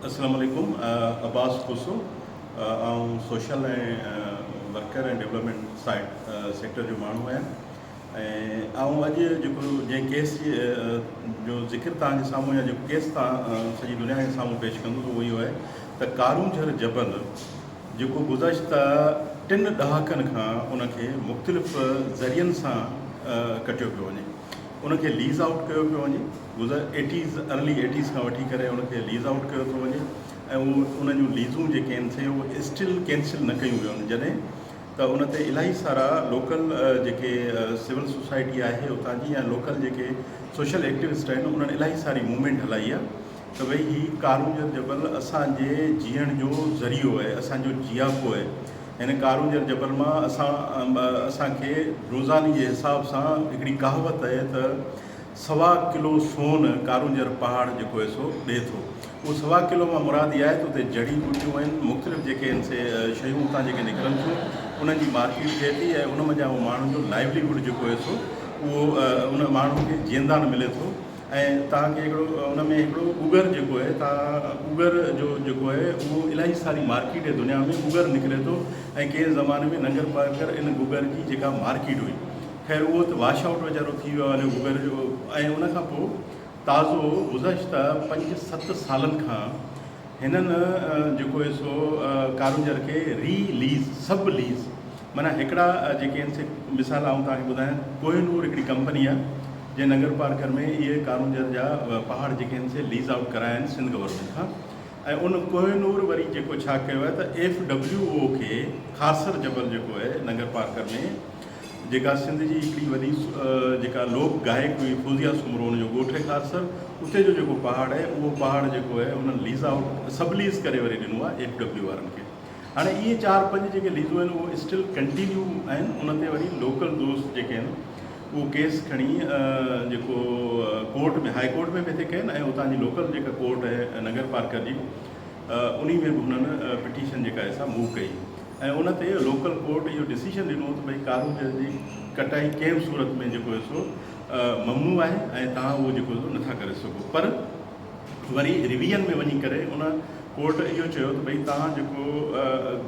السلام عليڪم عباس کوسو آئون social ۽ worker ۽ development side sector جو ماڻهو آهيان ۽ آئون اڄ جيڪو جنهن ڪيس جو ذڪر توهان جي سامهون يا جيڪو ڪيس توهان سڄي دنيا جي سامهون پيش ڪندس اهو اهو آهي ته ڪارونجهر جبل جيڪو گذشته ٽن ڏهاڪن کان ان کي مختلف ذريعن سان ڪٽيو پيو وڃي ان کي ليز آئوٽ ڪيو پيو وڃي گذر ايٽيز ارلي ايٽيز کان وٺي ڪري ان کي ليز آئوٽ ڪيو ٿو وڃي ۽ اهو ان جون ليزون جيڪي آهن سي اهي اسٽل ڪينسل نه ڪيون ويون آهن جڏهن ته ان تي الاهي سارا لوڪل جيڪي سول سوسائٽي آهي اتان جي يا لوڪل جيڪي سوشل ايڪٽيوسٽ آهن انهن الاهي ساري موومينٽ هلائي آهي ته ڀئي هي ڪارونجهر جبل اسان جي جيئڻ جو ذريعو آهي اسان جو جياپو آهي هن ڪارونجهر جبل مان اسان اسان کي روزاني جي حساب سان هڪڙي ڪهاوت آهي ته سوا ڪلو سون ڪارونجهر پهاڙ جيڪو آهي سو ڏئي ٿو. اهو سوا ڪلو مان مراد اها آهي ته اتي جڙي ٻوٽيون آهن، مختلف جيڪي آهن سي شيون اتان جيڪي نڪرن ٿيون انهن جي مارڪيٽ ٿئي ٿي ۽ ان منجهان اهو ماڻهن جو لائيولي هوڊ جيڪو آهي سو اهو ان ماڻهن کي جيئندان ملي ٿو ۽ توهان کي هڪڙو ان ۾ هڪڙو ٻگر جيڪو آهي توهان ٻگر جو جيڪو آهي اهو الاهي ساري مارڪيٽ آهي دنيا ۾ ٻگر نڪري ٿو ۽ ڪنهن زماني ۾ ننگر پارڪر ان ٻگر جي جيڪا مارڪيٽ هئي خير اهو ته واش آئوٽ ويچارو ٿي ويو آهي گوگل جو ۽ ان کان پوء تازو گذشته پنج ست سالن کان هنن جيڪو آهي سو ڪارونجهر کي ري ليز سب ليز معنيٰ هڪڙا جيڪي آهن سي مثال آئون توهان کي ٻڌايان ڪوهه نور هڪڙي ڪمپني آهي جنهن ننگر پارڪر ۾ اهي ڪارونجهر جا پهاڙ جيڪي آهن سي ليز آئوٽ ڪرايا آهن سنڌ گورنمينٽ کان ۽ ان ڪوهه نور وري جيڪو ڇا ڪيو آهي ته ايف ڊبليو او کي خاصر جبل جيڪو آهي ننگر پارڪر ۾ جيڪا سنڌ جي هڪڙي وڏي جيڪا لوڪ گائڪ هئي فوزيه سومرو ان جو ڳوٺ آهي خاصر اتي جو جيڪو پهاڙ آهي اهو پهاڙ جيڪو آهي انهن ليز آئوٽ سب ليز ڪري وري ڏنو آهي ايف ڊبليو وارن کي هاڻي اهي چار پنج جيڪي ليزون آهن اهو اسٽل ڪنٽينيو آهن ان تي وري لوڪل دوست جيڪي آهن اهو ڪيس کڻي جيڪو ڪورٽ ۾ هائي ڪورٽ ۾ به هتي ڪين ۽ اتان جي لوڪل جيڪا ڪورٽ آهي ننگر پارڪر جي انهي ۾ به هنن پٽيشن جيڪا آهي سا موو ڪئي ۽ ان تي لوڪل ڪورٽ اهو ڊسيشن ڏنو ته ڀئي ڪارونجهر جي ڪٽائي ڪنهن به صورت ۾ جيڪو آهي سو ممنوع آهي ۽ توهان اهو جيڪو سو نٿا ڪري سگهو پر وري ريويزن ۾ وڃي ڪري ان ڪورٽ اهو چيو ته ڀئي توهان جيڪو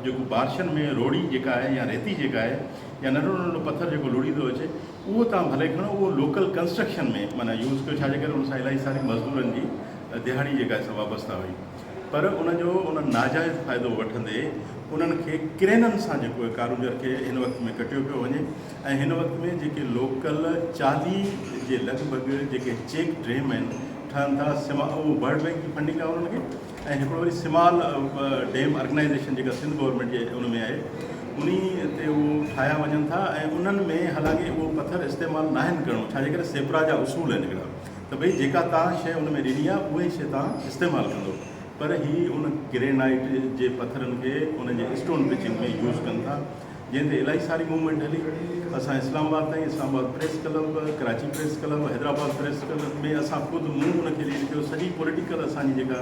جيڪو بارشن ۾ روڙي جيڪا آهي يا ريتي جيڪا آهي يا ننڍو ننڍو پٿر جيڪو لڙي ٿو اچي اهو توهان ڀلي کڻو اهو لوڪل ڪنسٽرڪشن ۾ معنيٰ يوز ڪيو ڇاجي ڪري ان سان الاهي ساري مزدورن جي دهاڙي جيڪا آهي سا وابسته هئي پر ان جو انهن ناجائز فائدو وٺندي انهن کي ڪرينن سان جيڪو ڪارونجهر کي هن وقت ۾ ڪٽيو پيو وڃي ۽ هن وقت ۾ جيڪي لوڪل 40 جي لڳ ڀڳ جيڪي چيڪ ڊيم آهن ٺهن ٿا سما اهو ورلڊ بينڪ جي فنڊنگ آهي انهن کي ۽ هڪڙو وري سمال ڊيم آرگنائيزيشن جيڪا سنڌ گورنمينٽ جي ان ۾ آهي انهي تي اهو ٺاهيا وڃن ٿا ۽ انهن ۾ حالانڪه اهو پٿر استعمال ناهن ڪرڻو ڇاجي ڪري سيپرا جا اصول آهن هڪڙا ته ڀئي جيڪا توهان شيء ان ۾ ڏني آهي اها ئي شيء توهان استعمال ڪندو پر هي ان گرينائيٽ جي پٿرن کي ان جي اسٽون پچنگ ۾ يوز ڪن ٿا جنهن تي الاهي ساري موومينٽ هلي اسان اسلام آباد تائين Islamabad press club Karachi press club Hyderabad press club ۾ اسان خود مون ان کي ليڊ ڪيو سڄي پوليٽيڪل اسان جي جيڪا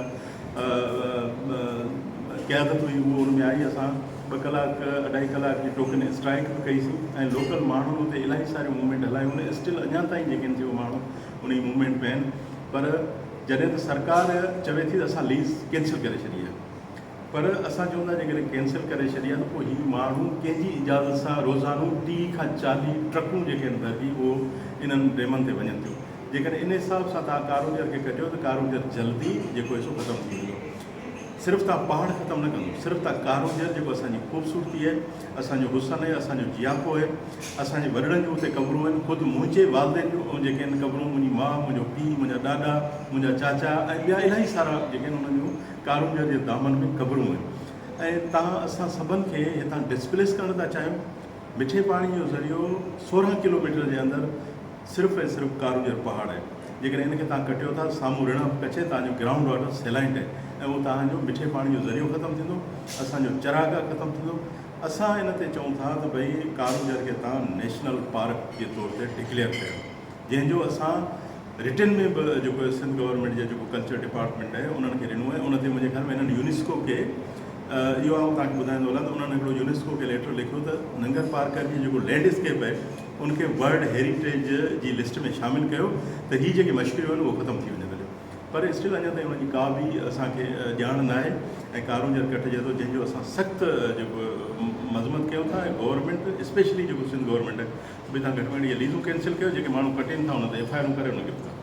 قيادت هئي اهو ان ۾ آئي اسان ٻه ڪلاڪ اڍائي ڪلاڪ جي ٽوڪن اسٽرائيڪ به ڪئي سين ۽ لوڪل ماڻهن اتي الاهي ساريون موومينٽ هلايون ان اسٽل اڃا تائين جيڪي آهن سي اهي ماڻهو انهي موومينٽ ۾ آهن پر جڏهن ته سرڪار چوي ٿي ته اسان ليز ڪينسل ڪري ڇڏي آهي پر اسان چون ٿا جيڪڏهن ڪينسل ڪري ڇڏي آهي ته پوء هي ماڻهو ڪنهن جي اجازت سان روزانو 30 کان 40 ٽرڪون جيڪي آهن ڀرجي اهو انهن ڊيمن تي وڃن ٿيون جيڪڏهن ان حساب سان توهان ڪارونجهر کي ڪٽيو ته ڪارونجهر جلدي جيڪو آهي سو ختم ٿي ويندو. صرف توهان پهاڙ ختم نه ڪندو، صرف توهان ڪارونجهر جيڪو اسان جي خوبصورتي آهي، اسان جو حسن آهي، اسان جو جياپو آهي، اسان جي وڏڙن جون اتي قبرون آهن، خود منهنجي والدين جون جيڪي آهن قبرون، منهنجي ماء، منهنجو پيء، منهنجا ڏاڏا، منهنجا چاچا ۽ ٻيا الاهي سارا جيڪي آهن انهن جون ڪارونجهر جي دامن ۾ قبرون آهن ۽ توهان اسان سڀن کي هتان ڊسپليس ڪرڻ ٿا چاهيو. مٺي پاڻي جو ذريعو 16 ڪلوميٽر جي اندر صرف ۽ صرف ڪارونجهر پهاڙ آهي. جيڪڏهن ان کي توهان ڪٽيو ٿا ته سامهون رڻ آف ڪڇ توهان جو گرائونڊ واٽر سيلائنٽ آهي ۽ اهو توهان جو مٺي پاڻي جو ذريعو ختم ٿيندو، اسان جو چراگاهه ختم ٿيندو. اسان ان تي چئون ٿا ته ڀئي ڪارونجهر کي توهان نيشنل پارڪ جي طور تي ڊڪليئر ڪيو جنهن جو اسان رٽن ۾ به جيڪو سنڌ گورنمينٽ جي جيڪو ڪلچر ڊپارٽمينٽ آهي انهن کي ڏنو آهي ان تي منهنجي خيال ۾ انهن يونيسڪو کي اهو آئون توهان کي ٻڌائيندو هلان ته انهن هڪڙو يونيسڪو کي ليٽر لکيو ته ننگر پارڪر جي جيڪو لينڊ اسڪيپ آهي ان کي ورلڊ هيريٽيج جي لسٽ ۾ شامل ڪيو ته هي جيڪي مشڪريون آهن اهو ختم ٿي وڃن هليو. پر اسٽل اڃا تائين ان جي ڪا به اسان کي ڄاڻ ناهي ۽ ڪارونجهر ڪٽجي ٿو جنهن جو اسان سخت جيڪو مذمت ڪيون ٿا ۽ گورنمينٽ اسپيشلي جيڪو سنڌ گورنمينٽ آهي ته ڀئي تان گهٽ ۾ گهٽ اهي ليزون ڪينسل ڪيو جيڪي ماڻهو ڪٽين ٿا ان تي ايف I آرون ڪري ان گرفتار.